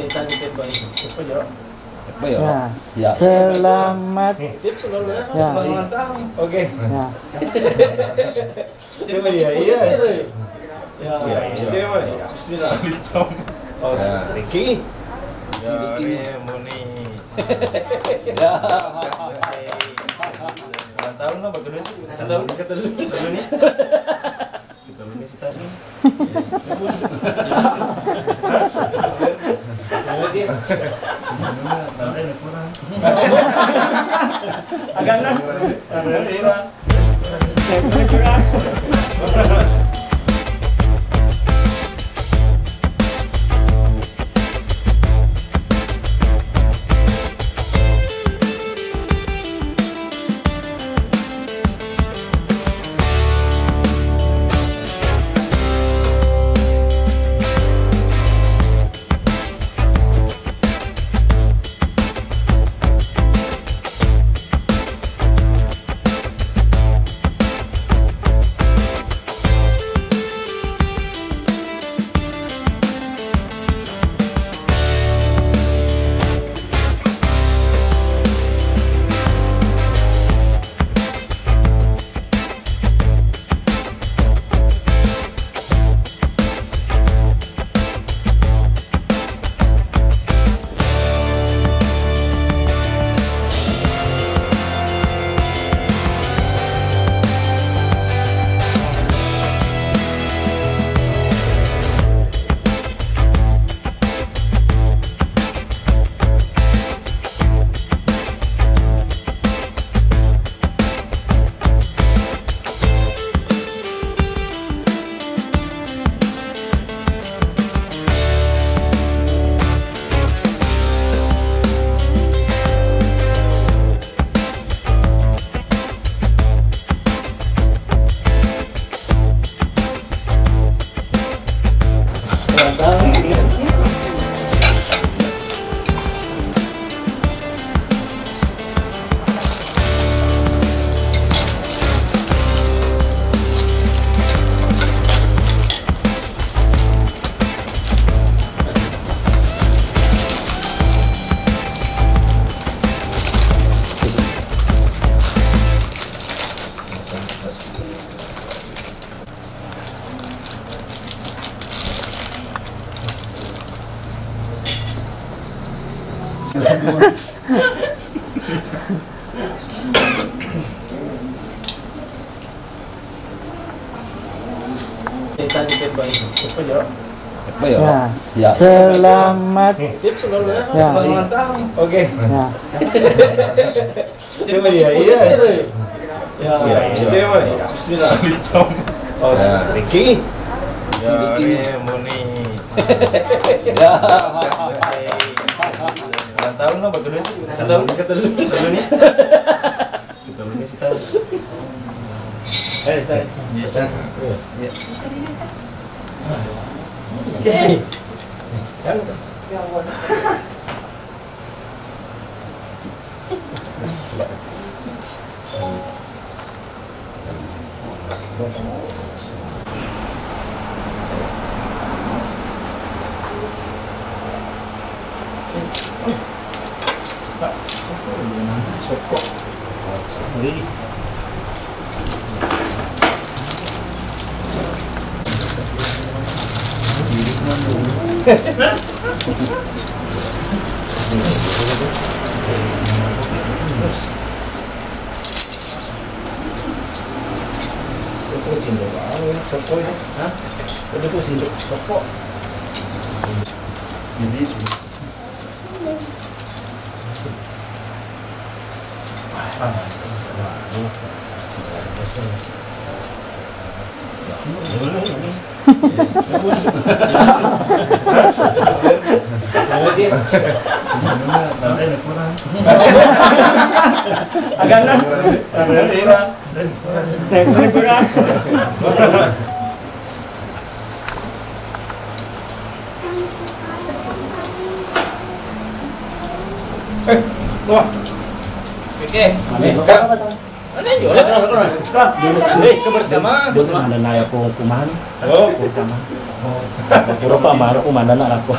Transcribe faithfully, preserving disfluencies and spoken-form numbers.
Apa ya? Ya. Ya. Selamat. Ya. Selamat ulang tahun. Oke. Ya. Coba dia, iya. Ya, ya, ya. Sini mana? Ya. Bismillah. Oh, ya. Ricky. Ya, ini Moni. Ya. Ulang tahun lah, bagus sih. Setahun. Setahun nih. Kita lu nih setahun. Agak nah. Apa ya? Ya. Ya. Selamat. Ya. Selamat ulang tahun. Oke. Ya. Coba dia, iya. Ya. Ya, ya. Saya mana? Ya, bismillah. Oh, ya. Ricky. Ya, ini Moni. Ya. Ulang tahun lah, bagus sih. Setahun. Setahun nih. Setahun nih, setahun. Eh, setahun. Iya, setahun. Terus, ya. Eh. Kan. Agak nah. Eh, wah. Oke. Kak. Hei, kebersamaan. Dulu ada naya ko kuman. Oh. Kuman. Pura pa maro kuman anak aku.